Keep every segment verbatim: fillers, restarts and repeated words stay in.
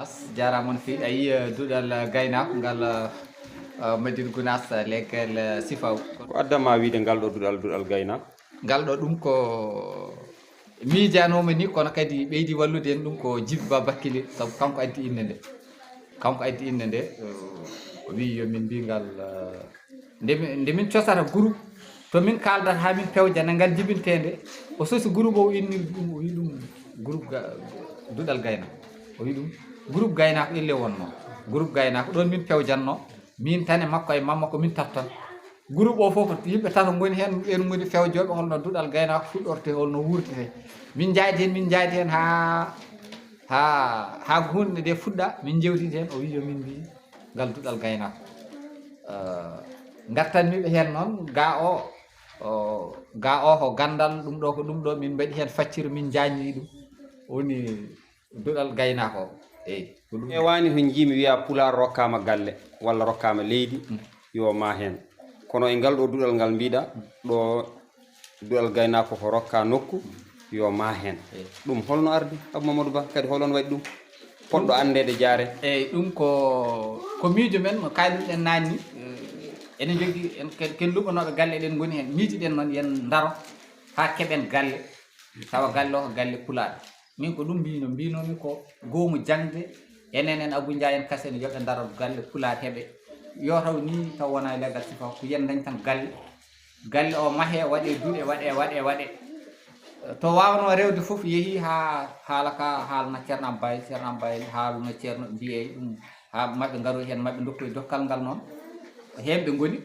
As, jaaraama on feewi. A yii, eh, duɗal, eh, gaynaako ngal, eh, eh, Madina Gunaas, eh, leggal, eh, Sifaw. Ko addanma wiide ngal ɗo duɗal, duɗal gaynaako? Ngal ɗo ɗum ko miijaanooma ni, kono kadi ɓeydi wallude en ɗum ko Jibi Ba Bakkili, sabu kanko addi innde nde. Kanko addi innde nde, eh, o wii yo min mbii ngal, eh, nde min, nde min cosata groupe, to min kaaldata haa min pewjana ngal jibinteende, o sosi groupe o, o inni ɗum, o wii ɗum groupe ga-, duɗal gaynaako. O wii ɗum groupe gaynaako elle wonno. Groupe gaynaako ɗon min pewjanno, min tan e makko e mamma ko min tattan. Groupe o fof ko yimɓe tato ngoni heen, ɓeen ngoni fewjooɓe holno duɗal gaynaako fuɗɗorte, holno wuurtete. Min njaadi heen, min njaadi heen haa, haa, haa huunde nde fuɗɗa, min njewtidi heen, o wii yo min mbii ngal duɗal gaynaako. Eh, ngartanmi ɓe heen noon, ga o, o, ga o ko ganndal, ɗum ɗo ko ɗum ɗo, min mbaɗi heen facciro, min njaajni ɗum. Woni duɗal gaynaako o. Eyi, ko ɗum. Heewaani ko njiimi wiya Pulaar rokkaama galle walla rokkaama leydi, yo ma heen. Kono e ngal ɗo duɗal ngal mbiɗa, ɗo duɗal gaynaako ko rokka nokku, yo ma heen. Eyi. Ɗum holno ardi, Abou Mamadou Ba, kadi holon waɗi ɗum? Poɗɗo anndeede jaare. Eyi, ɗum ko, ko miijo men, no kaalɗen naanni. Eh, enen jogii, en, ken, ken luɓanooɓe galle, eɗen ngoni heen. Miijiɗen noon, yen ndaro haa keɓen galle. Tawa galle o ko galle Pulaar. Min ko ɗum mbino, mbinomi ko goomu jaŋde. Enen en Abou Ndiaye en Kasen, yo ɓe ndaro galle Pulaar heɓe. Yo taw ni taw wona e leggal Sifaw, ko yen dañ tan galle. Galle o mahe, waɗe duɗe, waɗe, waɗe, waɗe. To wawno rewde fof yehi ha haala ka, haalna Ceerno Abbaye, Ceerno Abbaye haalna Ceerno, mbiye ɗum, ha maɓɓe ngaro heen, maɓɓe dokkoy dokkal ngal noon. Heen ɓe ngoni,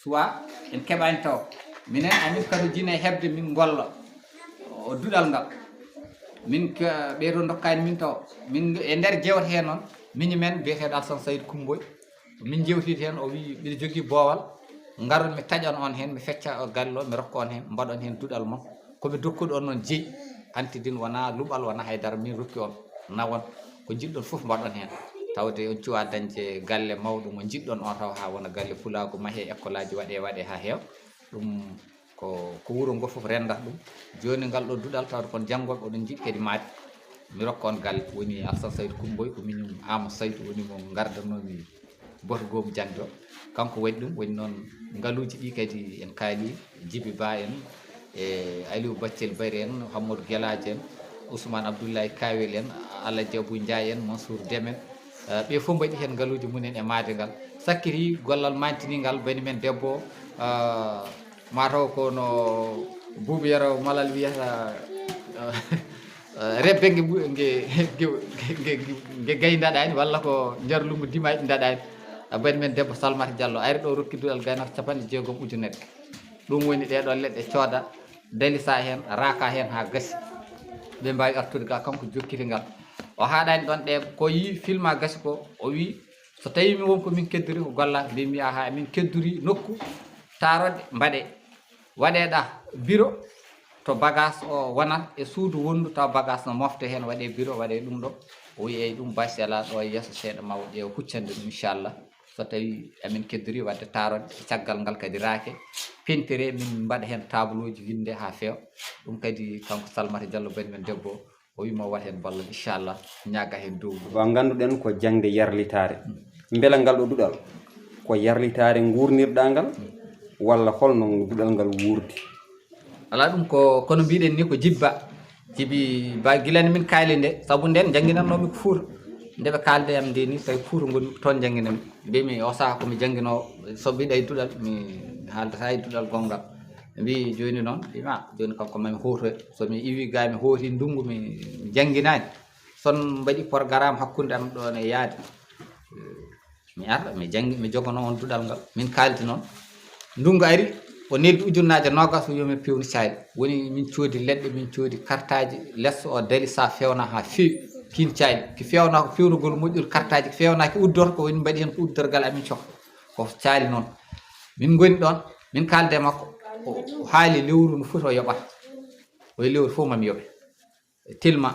suwa en keɓani taw. Minen, amin kadi jine heɓde min ngolla o duɗal ngal. Min ke-, ɓe to dokkani min taw. Min e nder jewte heen noon, miñi men biyeteeɗo Alsan Sayid Kumboy. Min jewtidi heen, o wi, mbiɗa jogii boowal, ngaron mi taƴan on heen, mi fecca o galle o, mi rokka on heen, mbaɗon heen duɗal mon. Ko mi dokkuɗo on noon jeyi, hantidin wona luɓal, wona haydara, min rokki on, nawon, ko njiɗɗon fof mbaɗon heen. Tawde on cuwa dañde galle mawɗo mo njiɗɗon on, taw haa wona galle pulaagu, mahee école aji, waɗee, waɗee haa heewa. Ɗum ko, ko wuro ngo fof renndata ɗum. Jooni ngal ɗo duɗal, tawde kon janngooɓe oɗon njiɗi kadi maayde. Mi rokka on galle, woni Alsan Saydu Kumboy, ko miñum Aama Saydu woni mo ngardanoomi boto goomu jaŋde o. Kanko waɗi ɗum, woni noon ngaluuji ɗi kadi en kaali, Jibi Ba en, e Aliou Baccel Bari en, Hammadou Gelaajo en, Ousmane Abdoulaye Kawel en, Alaji Abou Ndiaye en, Mansour Dem en. Eh, ɓe fof mbaɗi heen ngaluuji mum en e maayde ngal. Sakkiti gollal maantiniingal, bani men debbo, eh, mataw ko no Buubu Yero Malal wiyata, eh, eh, rebbe nge bu-, nge, nge, nge, nge, nge gayi ndaɗaani, walla ko njarlumbu dimaji ndaɗaani. Eh, bani men debbo Salmata Diallo ari ɗo, rokki duɗal gaynaako capanɗe jeegom ujunere. Ɗum woni ɗee ɗoo leɗɗe cooda, dalisa heen, raaka heen haa gasi. Ɓe mbaawi artude ga, kanko jokkiti ngal. O haaɗaani ɗoon, ɗe ko yii filma gasi ko, o wii, so tawii mi won ko min keddori ko gollaaka, mbiimi, "Ahaa, min keddori nokku taaroɗe mbaɗee. Waɗee ɗa biro to bagaas o wonat e suudu wonndu taw bagaas no mofte heen, waɗee biro, waɗee ɗum ɗo." O wii, "Eyi, ɗum basi alaa, ɗo e yeeso seeɗa ma o ƴeewa huccande ɗum, inchallah. So tawii amin keddori waɗde taaroɗe, e caggal ngal kadi raake, pentiree, min mbaɗa heen tableauji, winnde haa feewa." Ɗum kadi kanko Salmata Diallo, bani men debbo, o wii mo waɗ heen ballal, inchallah, ñaaga heen dow. Ko ngannduɗen ko jaŋde yarlitaare. Mbela ngal ɗo duɗal, ko yarlitaare nguurnirɗaa ngal, walla holno duɗal ngal wuurdi? Alaa, ɗum ko, kono mbiɗen ni ko Jibi Ba. Jibi Ba, gila nde min kaali nde, sabu nden njannginannoomi ko Fuuta. Nde ɓe kaalde am nde ni, tawi Fuuta ngonmi ko toon njannginanmi. Mbimi o saha ko mi jannginoowo, so mbiɗa e duɗal, mi haaldata e duɗal gonngal. Ɓe mbii jooni noon, mbimi, "Ah, jooni kam ko mami hootoye. So mi iwi ga mi hooti ndunngu, mi, mi jannginaani. Son mbaɗi programme hakkunde am ɗoon e yaade." Mi arɗo, mi janngi, mi jogono on duɗal ngal. Min kaaldi noon. Ndunngu ari, o neldi ujunnaaje noogas, o wiyi min pewni caayli. Woni min coodi leɗɗe, min coodi kartaaji, lesso o dali sa fewna haa feewi. Kiin caayli. Ki fewnaa ko fewnugol moƴƴol kartaaji, ki fewnaaki uddoto, ko woni mbaɗi heen ko uddorgal amin cok. Ko caayli noon. Min ngoni ɗoon, min kaalde makko, o, o haali lewru no foti o yoɓata. O wiyi lewru fof mami yoɓe. Tilma,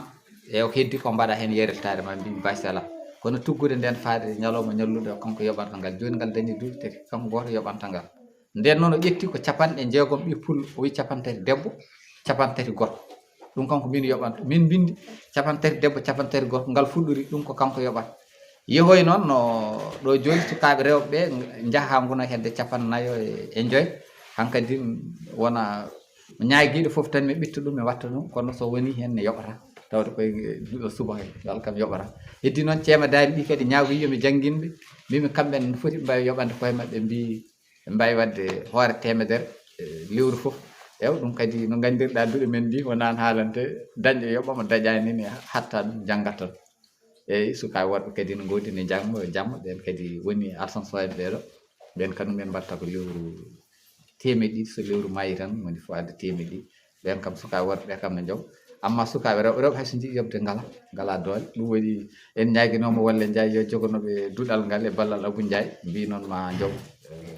e ko heddi ko mbaɗa heen yarlitaare ma, mbiimi basi alaa. Kono tuggude nden faade ñalawma ñalluɗo o, kanko yoɓanta ngal. Jooni ngal dañi duuɓi tati, kanko gooto yoɓanta ngal. Nden noon o ƴetti ko capanɗe jeegom ɓiɓɓe pullo, o wi capanɗe tati debbo, capanɗe tati gorko. Ɗum kanko min yoɓanta. Min mbinndi capantati debbo, capantati gorko, ngal fuɗɗori, ɗum ko kanko yoɓata. Yehoy noon no ɗo jooni sukaaɓe rewɓe ɓe njaha ngona hedde capannayo e joy. Hankadi wona ñaagiiɗo fof tan mi ɓitta ɗum, mi watta ɗum, kono so woni heen ne yoɓata. Tawde koye duɗo suba heen, yo Allah kam yoɓata. Heddi noon ceemadaari ɗi kadi ñaagoyi yo mi janngin ɓe. Mbimi kamɓe ne foti mbawi yoɓande koye maɓɓe mbi ɓe mbawi wadde hoore temedere, e, lewru fof. Ew, ɗum kadi no nganndirɗa duɗe men ndi, wonaan haalante, dañɗo yoɓama, dañaani ne hatta ɗum, janngat tan. Eyi, sukaaɓe worɓe kadi no ngoodi ne jamma, jamma, ɓen kadi woni arsan soyɓe ɓeɗo. Ɓen kadi men mbatta ko lewru temeɗɗe ɗiɗi, so lewru maayi tan, woni fof adda temeɗɗe ɗiɗi. Ɓen kam sukaaɓe worɓe ɓe kam no njaw. Amma sukaaɓe rewɓe, rewɓe hay so njiɗi yoɓde ngala, ngala doole. Ɗum waɗi en ñaaginoma Wolle Njaay yo jogonoɓe duɗal ngal e ballal Abu Njaay, mbi noon ma njaw. Eh,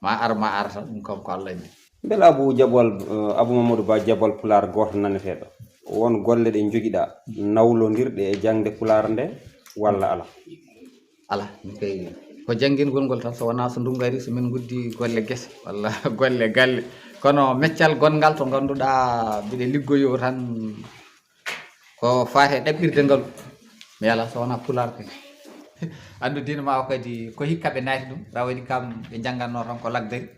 ma ar, ma ar tan, ɗum kam ko Allah anndi. Mbela Abu Jabol, eh, Abu Mamadou Ba Jabol Pulaar gooto naneteeɗo, won golle ɗe njogiɗa nawlondirɗe e jaŋde Pulaar nde walla ala? Ala, min kay ko janngingol ngol tan, so wonaa so ndungu ari, so min nguddi golle gese walla golle galle. Kono meccal gonngal to ngannduɗaa mbiɗa liggoyoo tan ko faati e ɗaɓɓirde ngalu. Mi alaa so wonaa Pulaar kay. Anndu diina ma o kadi ko hikka ɓe naati ɗum, rawaɗi kam ɓe njanngatnoo tan ko lagdari.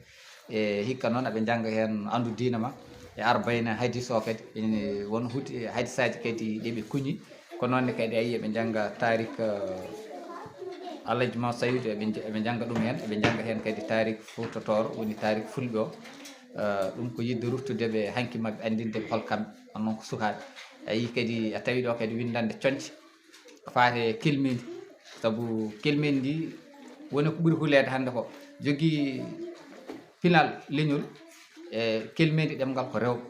E hikka noon aɓe njannga heen anndu diina ma e arbayna hadis o kadi. Ene won huti hadisaaji kadi ɗi ɓe kuñi. Ko noon ne kadi a yii eɓe njannga tarik, eh, Alhaji Mawdo Saydu, eɓe nj-, eɓe njannga ɗum heen. Eɓe njannga heen kadi tarik Fuuta Tooro, woni tarik fulɓe o. Eh, ɗum ko yiɗde ruttude ɓe hanki maɓɓe, anndinde hol kamɓe, on noon ko sukaaɓe. A yii kadi, a tawi ɗo kadi winndande coñce, ko faati e kelmendi. Sabu kelmendi ndi woni ko ɓuri huleede hannde ko. Jogii pinal leñol e kelmendi ɗemngal ko rewɓe.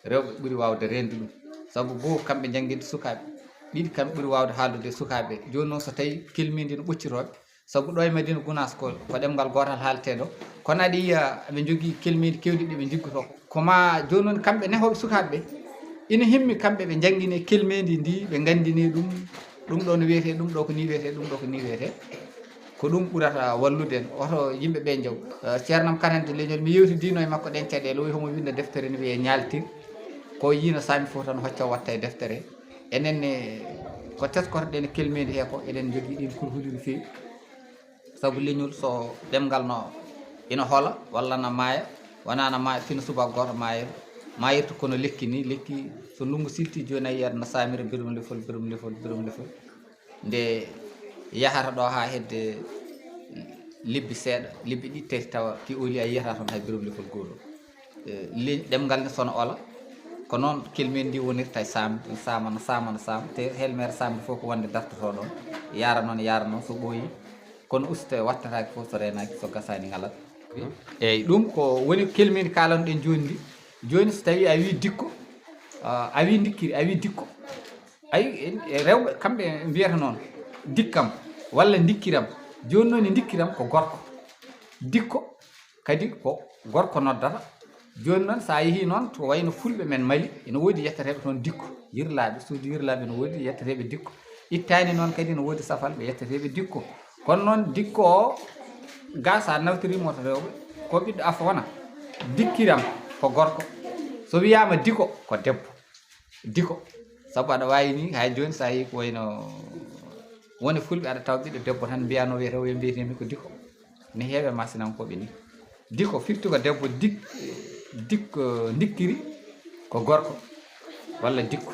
Rewɓe ɓuri waawde reende ɗum. Sabu goo kamɓe njannginde sukaaɓe. Ɗiɗi kamɓe ɓuri waawde haaldude e sukaaɓe. Jooni noon so tawii kelmendi no ɓoccitooɓe. Sabu ɗo e Madina Gunaas ko, ko ɗemngal gootal haaletee ɗo. Kono aɗa yiya aɓe njogii kelmendi keewɗi ɗi ɓe njiggotoo. Ko ma jooni noon kamɓe nehooɓe sukaaɓe ɓe, ina himmi kamɓe ɓe njanngine kelmendi ndi, ɓe nganndine ɗum, ɗum ɗo no wiyetee, ɗum ɗo ko ni wiyetee, ɗum ɗo ko ni wiyetee. Ko ɗum ɓurata wallude en. Oto yimɓe ɓe njaw. Eh, Ceerno am Katante Leñol, mi yewtidiino e makko ɗeen caɗeele, o wi homo winnda deftere no wiyee Ñaaltir. Ko yiino saami fof tan hocca watta e deftere. Enen ne ko teskotoɗen e kelmendi he ko, eɗen njogii ɗiin kulhuli no feewi. Sabu leñol so ɗemngal no ina hola walla na maaya, wonaa na maaya fino subaka gooto maaya, maayirta kono lekki ni, lekki so ndungu silti jooni a yiyat na saamira birum lefol, birum lefol, birum lefol. Nde yahata ɗo haa hedde lebbi seeɗa, lebbi ɗiɗi tati tawa ki oli a yiyata toon hay birum lefol gootol. Eh, le-, ɗemngal ne sona ola, ko noon kelmendi ndi wonirta e saamde, saama no saama no saama, te helmere saamde fof ko wonde dartotoo ɗoon, yaara noon, yaara noon, so ɓooyi, kono usta wattataake fof so reenaaki, so gasaani ngalat. Eeyi, ɗum ko woni kelmendi kaalanɗen jooni ndi. Jooni so tawii a wii dikko, ah, a wii ndikkiri, a wii dikko. Ayi, en, e rewɓe, kamɓe mbiyata noon, dikkam walla ndikkiram. Jooni noon e ndikkiram ko gorko. Dikko kadi ko gorko noddata. Jooni noon so a yehii noon to wayno fulɓe men Mali, ene woodi yetteteeɓe toon dikko. Yirlaaɓe, suudu yirlaaɓe ene woodi yetteteeɓe dikko. Ittaani noon kadi ene woodi safalɓe yetteteeɓe dikko. Kono noon dikko o, gaa so a nawtiriima to rewɓe, ko ɓiɗɗo afo wona. Dikkiram ko gorko. So wiyaama diko ko debbo. Diko. Sabu aɗa waawi ni, hay jooni so a yii ko wayno woni fulɓe, aɗa tawa ɓiɗɗo debbo tan mbiya no wiyata, o mbiyetee mi ko diko. Ne heewi e masinankooɓe ni. Diko firti ko debbo, dik-, dik-, ndikkiri ko gorko walla dikko.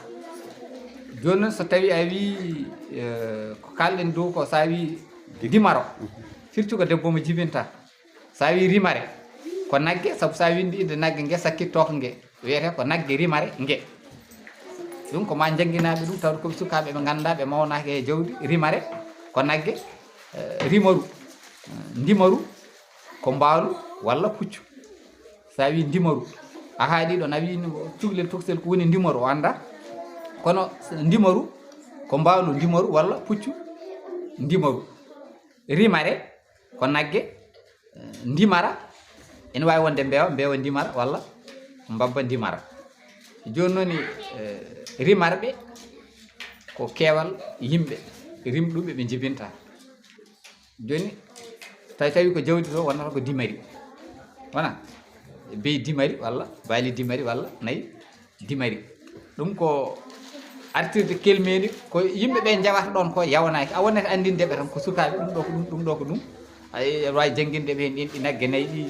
Jooni noon so tawii a wii, eh, ko kaalɗen dow ko, so a wii dimaro, firti ko debbo mo jibinta. So a wii rimare, ko nagge, sabu so a winndi innde nagge nge, sakkitto ko nge, wiyetee ko nagge rimare nge. Ɗum ko ma njannginaaɓe ɗum, tawde ko ɓe sukaaɓe ɓe nganndaa, ɓe mawnaaki e jawdi. Rimare ko nagge, eh, rimaru, eh, ndimaru ko mbaalu walla puccu. So a wii ndimaru, a haalii ɗoon, a wii cukalel tokosel ko woni ndimaru, o anndaa. Kono ndimaru ko mbaalu ndimaru walla puccu ndimaru. Rimare ko nagge, eh, ndimara, ene waawi wonde mbeewa, mbeewa ndimara walla mbabba ndimara. Jooni noon, eh, rimarɓe ko keewal yimɓe rimɗuɓe ɓe njibinta. Jooni, tawi, tawi ko jawdi to, wonata ko dimari. Wona? Beyi dimari walla baali dimari walla nayi. Dimari. Ɗum ko artirde kelmeeli, ko yimɓe ɓe njawata ɗoon ko yawanaaki. A wonata anndinde ɓe tan ko sukaaɓe, ɗum ɗo ko ɗum, ɗum ɗo ko ɗum. Ay, aɗa waawi jannginde ɓe heen inɗi nagge nayi ɗi,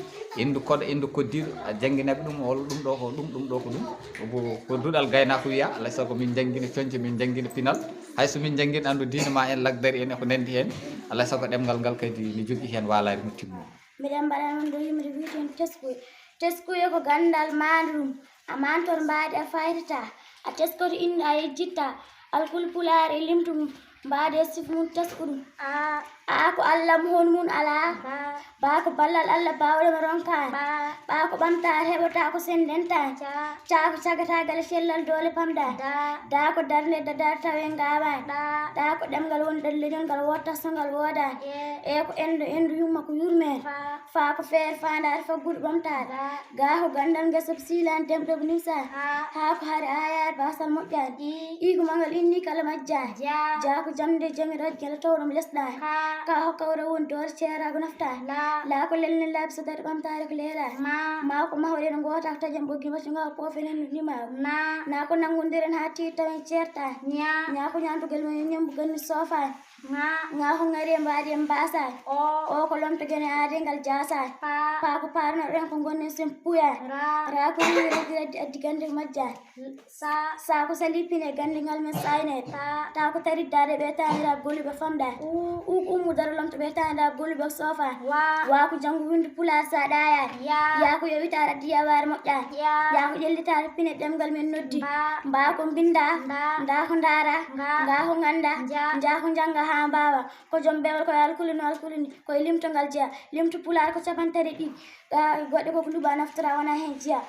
inndu koɗo, inndu koddiiɗo, a janngina ɓe ɗum, hol ɗum ɗo ko ɗum, ɗum ɗo ko ɗum. Ko, ko duɗal gaynaako wiya, alaa sago min njanngina coñce, min njanngina pinal. Hay so min njanngina anndu diine ma en, lagdari en e ko nanndi heen, alaa sago ɗemngal ngal kadi ne jogii heen waalaare mo timmo. Miɗen mbaɗa noon ɗo yimre wiyeten teskuya. Teskuya ko ganndal maandrum. A maantor mbaadi a faytata. A teskoto innu a yejjitta. Alkul pulaar e limtu mum. Mbaade sif mum tesku ɗum. A. A ko Allah mo hon mum alaa. Ba. Ba ko ballal Allah baawɗo mo ronkaan. Ba. Ba ko ɓamtaare heɓata ko sendenta. Ca. Ca ko cagatagal cellal doole pamɗa. Da. Da ko darnde dadar tawe ngaawaani. Ɗa. Ɗa ko ɗemngal woni ɗo leñol ngal woota so ngal woodaani. Ye. E ko enɗo enɗo yumma ko yurmeede. Fa. Fa ko feere faandaare faggudu ɓamtaare. Ga. Ga ko ganndal ngeso siilaani demɗo ko nimsaani. Ha. Ha ko hari aayaare baasal moƴƴaani. I. I ko mangal inni kala majjaani. Ja. Ja ko jamde jami rajgel tawɗo mo lesɗaani. Ka. Ka ko kawra woni doole ceeraago naftaani. La. La ko lelne laabi so dari ɓamtaare ko leelaani. Ma. Ma ko mahooɗen ngoota ko taƴen ɓoggi macco ngaw poofen en no nimaago. Na. Na ko nanngondiren haa tiiɗi tawen ceertaani. Ña. Ña ko ñaamtugol men ñambu ganni soofaani. Ŋa. Ŋa ko ŋari e mbaadi e mbaasaani. O. O ko lomto gene aade ngal jaasaani. Pa. Pa ko paarnoɗen ko gonnen sen puyaani. Ra. Ra ko wiwi raggi raddi addi gande ko majjaani. Sa. Sa ko sali pine gande ngal men sayneede. Ta. Ta ko tarit daade ɓe taanira golluɓe famɗaani. U. U ko ummu daro lomto ɓe taanira golluɓe soofaani. Wa. Wa ko janngo windu pulaar sa ɗaayaani. Ya. Ya ko yowitaare addi yawaare moƴƴaani. Ya. Ya ko ƴellitaare pine ɗemngal men noddi. Mba. Mba ko mbinda. Nda. Nda ko ndaara. Nga. Nga ko ngannda. Nja. Nja ko njannga haa mbaawa. Ko joom bewal ko e alkuli no alkuli ni. Ko e limtongal jeya. Limto pulaar ko cappanɗe tati e ɗiɗi. Ga goɗɗe ko ko luɓa naftora wona heen jeya.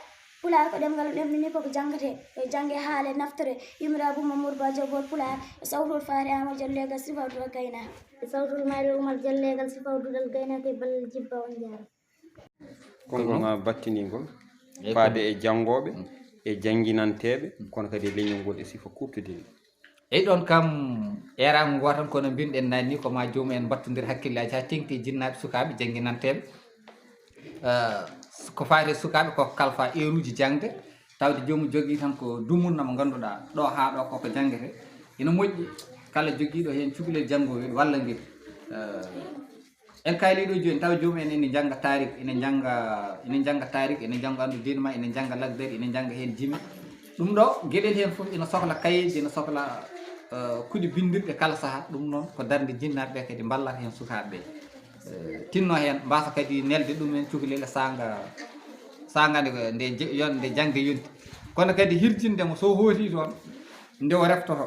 Pulaar ko ɗemngal ɗemɗini ko ko janngate. E jannge haale naftore. Imra Buma Murba Jobol Pulaar. E sawtol faare Amadou Diallo legal sifa duɗal gayna. E sawtol mayre Umar Diallo legal sifa duɗal gayna ke ballal jibba on jaara. Konngol ma battiningol. Eyi, faade e janngooɓe, e jannginanteeɓe, kono kadi e leñol ngol e sifa kuuɓtodinɗo. Eyi, ɗoon kam, eeraango ngoo tan, kono mbinɗen naanni ko ma joomum en mbattondir hakkillaaji haa teeŋti e jinnaaɓe, sukaaɓe, jannginanteeɓe. Eh, ko faati e sukaaɓe, ko kalfa eeruuji jaŋde, tawde joomum jogii tan ko dumunna mo ngannduɗaa, ɗo haa ɗo koko janngete. Ina moƴƴi, kala jogiiɗo heen cukalel janngowel walla ngel. Eh, En kaali ɗo jooni, tawa joomum en ene njannga tarik, ene njannga, ene njannga tarik, ene njannga anndu diine ma, ene njannga lagdari, ene njannga heen jimi. Ɗum ɗo, geɗel heen fof ene sokla kayeeji, ene sokla, eh, kuɗi binndirɗe kala saha. Ɗum noon ko darnde jinnaaɓe ɓe kadi mballata heen sukaaɓe ɓe. Eh, tinno heen, mbasa kadi nelde ɗum en cukalel e saanga, saanga nde, nde je-, yon-, nde jannge yonti. Kono kadi hirjinde mo so hooti toon, nde o reftoto.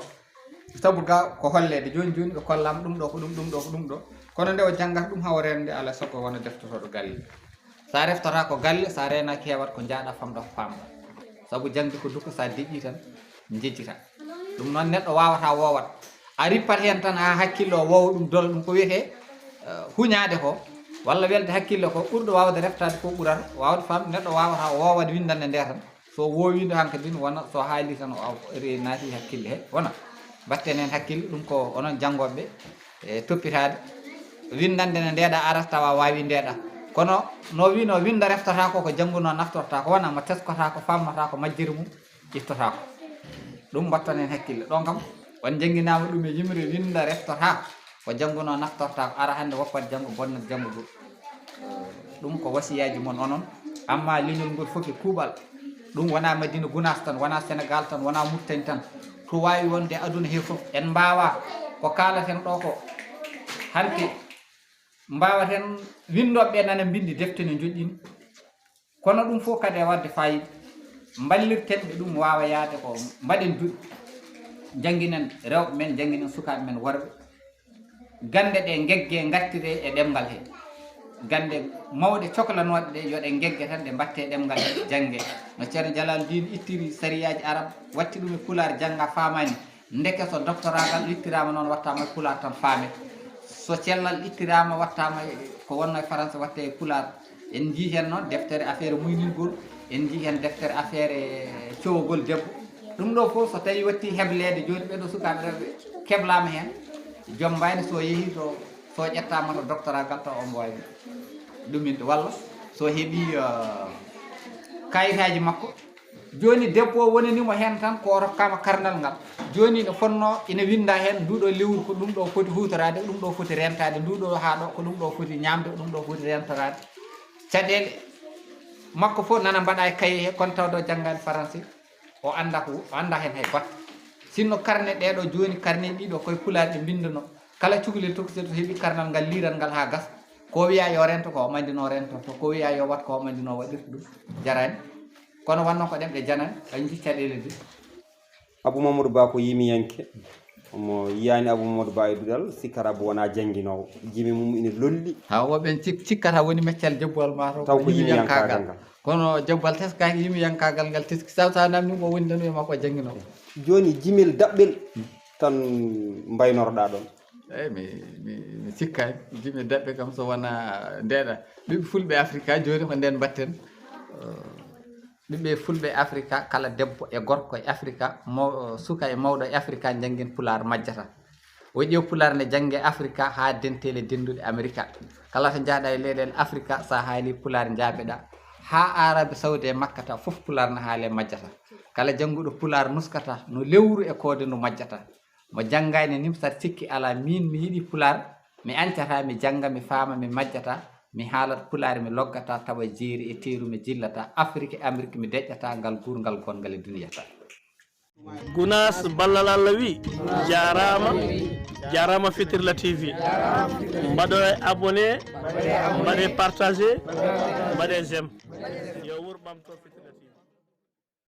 Sabu ga ko holleede jooni jooni ɓe kollaama ɗum ɗo ko ɗum, ɗum ɗo ko ɗum ɗo. Kono nde o janngata ɗum haa o reena nde, alaa sago wona deftotooɗo galle. So a reftotaako galle, so a reenaaki heewat ko njaaɗa famɗa ko paamɗa. Sabu jaŋde ko duko, so a deƴƴii tan njejjita. Ɗum noon neɗɗo waawata woowat. A rippat heen tan haa hakkille o woowa ɗum dola ɗum ko wiyetee, eh, huñaade ko, walla welde hakkille ko ɓurɗo waawde reftaade ko ɓurata waawde famɗude. Neɗɗo waawata woowat winndannde nde tan. So woowiino hankadin wona, so haali tan o aw-, re-, naati hakkille he, wona. Mbatten heen hakkille, ɗum ko onon janngooɓe ɓe, e toppitaade. Winndannde ne ndeeɗa arata tawa waawi ndeeɗa. Kono no wiino winnda reftotaako, ko jannguno naftortaako, wona mo teskotaako, faamnotaako, majjere mum ittotaako. Ɗum mbatton heen hakkille. Ɗon kam, on njannginaama ɗum e yimre winnda reftotaako. Ko jannguno naftortaako, ara hannde woppat janngo, bonnat janngo goo. Ɗum ko wasiyaaji mon onon. Amma leñol ngol fof e kuuɓal. Ɗum wonaa Madina Gunaas tan, wonaa Senegaal tan, wonaa Muritani tan. To waawi wonde aduna he fof. En mbaawaa ko kaalaten ɗo ko. Hanki mbaawaten winndooɓe ɓe nana mbinndi defte no njoƴƴini. Kono ɗum fof kadi e waɗde faayiida, mballirten ɓe ɗum waawa yahde ko mbaɗen duɗe, njannginen rewɓe men, njannginen sukaaɓe men worɓe, gannde ɗe ngeggee ngartiree e ɗemngal he. Gannde mawɗe coklanooɗe ɗe, yo ɗe ngegge tan, ɗe mbattee ɗemngal he, janngee. No Ceerno Jalal Diin ittiri sariyaaji Arab, watti ɗum e Pulaar, jannga faamaani. Ndeke so doctoragal ittiraama noon, wattaama e Pulaar tan faame. So cellal ittiraama, wattaama e ko wonno e Faranse, watte e Pulaar. En njii heen noon deftere affaire muyningol, en njii heen deftere affaire cowgol debbo. Ɗum ɗo fof so tawi watti hebleede jooni, ɓee ɗo sukaaɓe rewɓe keblaama heen, joom mbayni so yehi to, so ƴettaama to doctoragal taw omo waawi ɗuminde, walla so heɓi, eh, kayitaaji makko, Jooni debbo o wonani mo heen tan ko o rokkaama karnal ngal. Jooni ina fotnoo ina winnda heen nduuɗo lewru ko ɗum ɗo foti huutoraade, ko ɗum ɗo foti rentaade, nduuɗo haa ɗo ko ɗum ɗo foti ñaamde, ko ɗum ɗo foti rentoraade. Caɗeele makko fof nana mbaɗa e kaye he, kono tawde o janngaani faransi, o annda ko, o annda heen hay goɗɗo. Sinno karne ɗee ɗo jooni, karne ɗiɗo koye pulaar ɗe mbinnduno. Kala cukalel tokosel to heɓi karnal ngal, liiral ngal haa gasa, ko wiya yo rento ko omo anndi no rentorto, ko wiya yo wat ko omo anndi no waɗirta ɗum. Jaraani. Kono wonno ko ɗemɗe janane, a yinti caɗeele de. Abou Mamadou Ba ko yimiyanke. Omo yiyani Abou Mamadou Ba e duɗal, sikkata Abou wona jannginoowo. Jimi mum ina lolli. Ha woɓen cik-, cikkata woni meccal jobbal ma to. Taw ko yimiyankaagal. Yimiyankaagal ngal. Kono jobbal teskaaki yimiyankaagal ngal teski. Saw sa namni mo woni tan wiya ma ko jannginoowo. Jooni jimel daɓɓel tan mbaynorɗa ɗon. Eyi, mi, mi, mi sikkaani. Jimi daɓɓe kam so wona ndeɗa. Ɓiɓɓe fulɓe Afrika jooni ko nden mbatten. Eh, ɓiɓɓe fulɓe Afrika, kala debbo e gorko e Afrika, mo-, suka e mawɗo e Afrika, njanngin pulaar majjata. O ƴeew pulaar nde jannge Afrika haa denteele dennduɗe Amerika. Kala to njahɗa e leyɗeele Afrika, sa haali pulaar njaabeɗa. Haa Arabi Saudi e Makkata fof pulaar na haale majjata. Kala jannguɗo pulaar nuskata no lewru e koode no majjata. Mo janngaani nim sat sikki alaa, miin mi yiɗi pulaar, mi añcata, mi jannga, mi faama, mi majjata, mi haalat pulaar, mi loggata, tawa jeeri e teeru mi jillata, Afrik e Amrik mi deƴƴata, ngal guurngal gonngal e duniyata. Gunaas Ballal Allah wi, jaaraama, jaaraama Fitirla T V. Mbaɗoye abonné, mbaɗe partagé, mbaɗe j'aime. Yo wuur ɓamto Fitirla.